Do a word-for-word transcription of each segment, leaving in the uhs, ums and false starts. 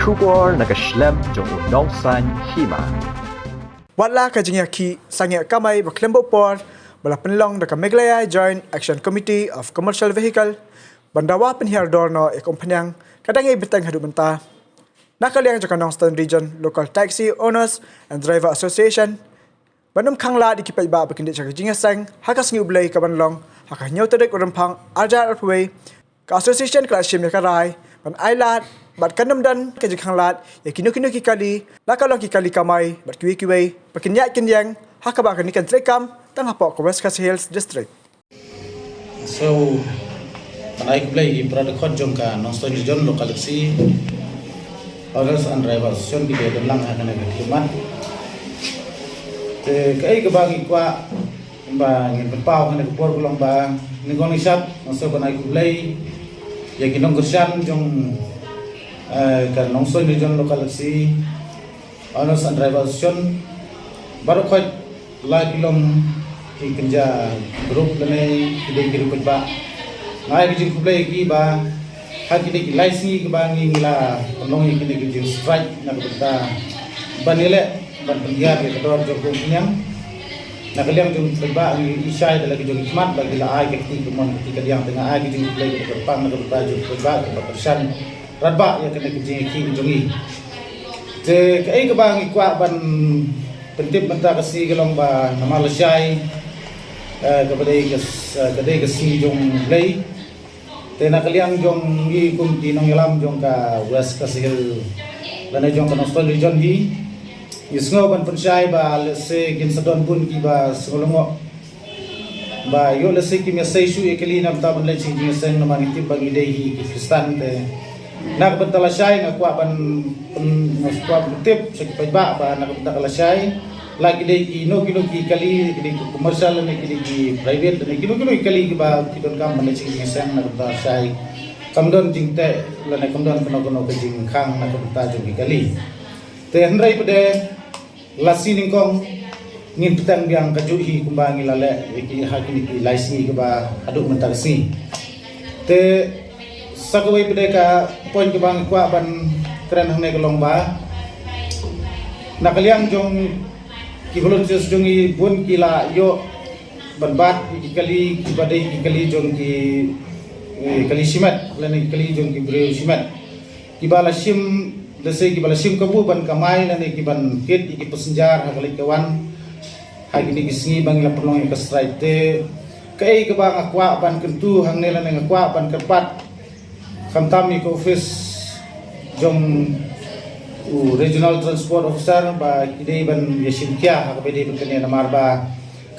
Khubor na ka shlem jong u nongsan hima. Wat la ka jingïakhih sangeh kamai ba khlem bor ba la pynlong da ka Meghalaya Joint Action Committee of Commercial Vehicle ban dawa pynhiar dor noh ïa ka umphniang ka dang ïai bteng haduh mynta. Na ka liang jong ka Nongstoiñ Region Local Taxi Owners and Driver Association ban ym khang lad ïa ki paidbah ba kin dei sha ka jingïaseng ha ka sngi U Blei ka ban long ha ka hynñiew tarik u Rymphang arhajar arphew wei, ka association ka la shim ïa ka rai ban ai lad bad kan ym don ka jingkhang lad ïa kino kino ki kali, la ka long ki kali kamai bad kiwei kiwei, ba kin ïaid kin ïeng ha kaba kane kan treikam tang hapoh ka West Khasi Hills District. So, ban ai khublei ïa ki para dkhot jong ka Nongstoiñ Region Local Taxi Owners and Drivers Association kiba don lang ha kane ka khidmat. Te kaei kaba ngi kwah ba ngin pynpaw ha kane ka por ka long ba nyngkong nyngkong nga sngewbha ban ai khublei ïa ki nongkyrshan jong, eh, ka Nongstoiñ Region Local Taxi Owners and Drivers Association, baroh khoit, la ki long ki kynja group lane ki dei ki ruh paidbah. Nga ai ka jingkhublei ïa ki ba ha kine ki lai sngi kiba ngi la pynlong ïa kine ki jingstrike na ka bynta ban ïaleh ban pynhiar ïa ka dor jong ka umphniang. Na ka liang jong u paidbah ngi ïohi shai da la ki jong ki khmat ba ki la ai ka kti kamon ka kti kadiang, te nga ai ka jingkhublei kaba kyrpang na ka bynta jong u paidbah kaba kyrshan radbah ïa kane ka jingïakhih jong ngi. Te kaei kaba ngi kwah ban pyntip mynta ka sngi ka long ba namar lashai, eh, kaba dei ka s-, eh, ka dei ka sngi jong U Blei. Te na ka liang jong ngi kum ki nongïalam jong ka West Khasi Hills lane jong ka Nongstoiñ Region hi, ngi sngew ban pynshai ba lehse kin sa don bun kiba sngew lyngngoh ba ïoh lehse kim ïasei shuh ïa ki kali na bynta ban leit sha ka jingïaseng namar ngi tip ba ngi dei hi ki Khristan. Te na ka bynta lashai nga kwah ban, ban, nga kwah ban tip sha ki paidbah ba na ka bynta ka lashai, la ki dei kino kino ki kali, ki dei ki commercial lane ki dei ki private lane kino kino ki kali kiba ki donkam ban leit sha ka jingïaseng na ka bynta lashai, kam don jingteh lane kam don kano kano ka jingkhang na ka bynta jong ki kali. Te hynrei pat de la sngi nyngkong ngin bteng biang kajuh hi kumba ngi la leh ïa ki ha kine ki lai sngi kiba haduh mynta ka sngi. Te sa kawei pat de ka point kaba nga kwah ban kren hangne ka long ba na ka liang jong ki volunteers jong ngi bun ki la ïoh ban bat ïa ki kali kiba dei ki kali jong ki, eh, kali shimet lane ki kali jong ki briew shimet. Kiba la shim, lehse kiba la shim kabu ban kamai lane ki ban kit ïa ki passenger ha ka leit ka wan ha kine ki sngi ba ngi la pynlong ïa ka strike. Te kaei kaba nga kwah ban kyntu hangne lane nga kwah ban kyrpad khamtam ïa ka office jong u Regional Transport Officer ba ki dei ban ïashim khia ha kaba dei ban kane namar ba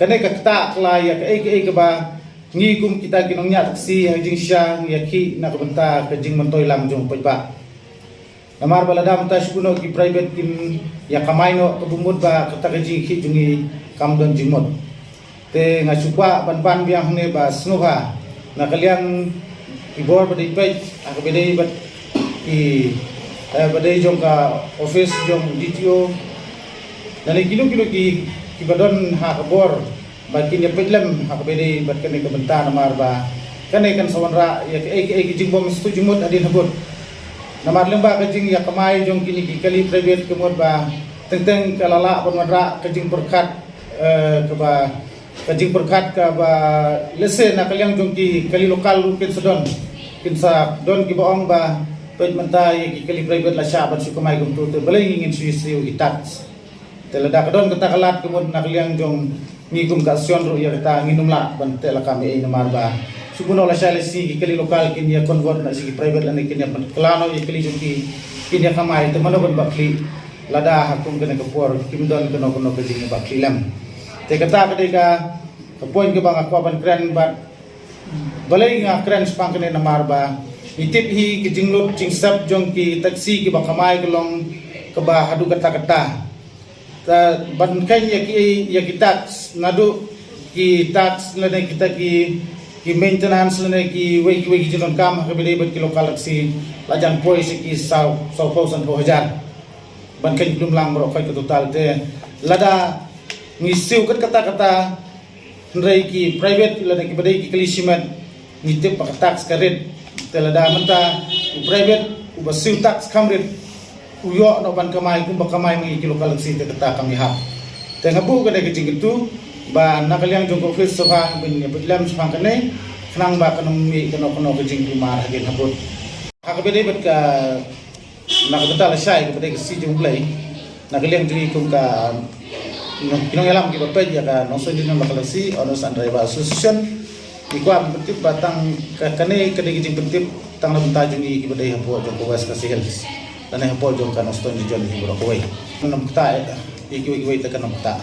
kane ka ktah kylla ïa kaei kaei kaba ngi kum kita ki nongñiah taxi ha jingshisha ngi ïakhih na ka bynta ka jingmyntoi lang jong u paidbah. Namar ba lada mynta shu kynnoh ki private kin ïa kamai noh, ka bym mut ba kata ka jingïakhih jong ngi kam don jingmut. Te nga shu kwah ban ban biang hangne ba sngewbha na ka liang ki bor ba dei peit ha kaba dei bad ki, eh, ba dei jong ka office jong D T O lane kino kino ki, kiba don ha ka bor ba kin ïa peit lem ha kaba dei bad kane ka bynta namar ba kane kan sa wanrah ïa kaei kaei ka jingbym sngewthuh jingmut hadien habud. Namar lyngba ka jingïakamai jong kine ki kali private ka mut ba teng teng ka la lah ban wanrah ka jingpyrkhat, eh, kaba, ka jingpyrkhat kaba lehse na ka liang jong ki kali local ruh kin sa don, kin sa don kiba ong ba peit mynta ïa ki kali private la shah ban shu kamai kumtu, te balei ngi ngin shu ïasiew ïa ki tax. Te lada ka don kata ka lad ka mut na ka liang jong ngi kum ka association ruh ïa kata ngin ym lah ban teh lakam ei ei namar ba shu kynnoh lashai lashisngi ki kali local kin ïa convert na sha ki private lane kin ïa pynkylla noh ïa ki kali jong ki, kin ïa kamai, te mano ban bak khlieh lada ha kum kane ka por kim don kano kano ka jingïabak khlieh lem. Te kata ka dei ka, ka point kaba nga kwah ban kren bad balei nga kren shaphang kane namar ba ngi tip hi ka jinglut jingsep jong ki taxi kiba kamai ka long kaba haduh katta katta. Te ban kheiñ ïa ki, ïa ki tax, naduh ki tax lane kita ki, ki maintenance lane kiwei kiwei ki jingdonkam ha kaba ïadei bad ki local taxi la jan poi sha ki saw, sawphew sanphew hajar. Ban kheiñ khlem lang baroh khoit ka total, te lada ngi siew kat katta katta, hynrei ki private lane kiba dei ki kali shimet ngi tip ba ka tax ka rit. Te lada mynta u private uba siew tax kham rit, u ïoh noh ban kamai kumba kamai ma ngi ki local M C te kata kam ïahap. Te nga buh kane ka jingkyntu ba na ka liang jong ka office sha ba ngin ïa peit lem shaphang kane khnang ba kan ym mih kano kano ka jingkulmar hadien habud. Ha kaba ïadei bad ka, na ka bynta lashai kaba dei ka sngi jong U Blei, na ka liang jong ngi kum ka nong, ki nongïalam kiba peit ïa ka Nongstoiñ Regional Local M C Owners and Driver Association, ngi kwah ban pyntip ba tang ka, kane ka dei ka jingpyntip tang na bynta jong ngi kiba dei hapoh jong ka West Khasi Hills lane hapoh jong ka Nongstoiñ Region hi baroh kawei. Kan ym ktah ïa kiwei kiwei te, kan ym ktah.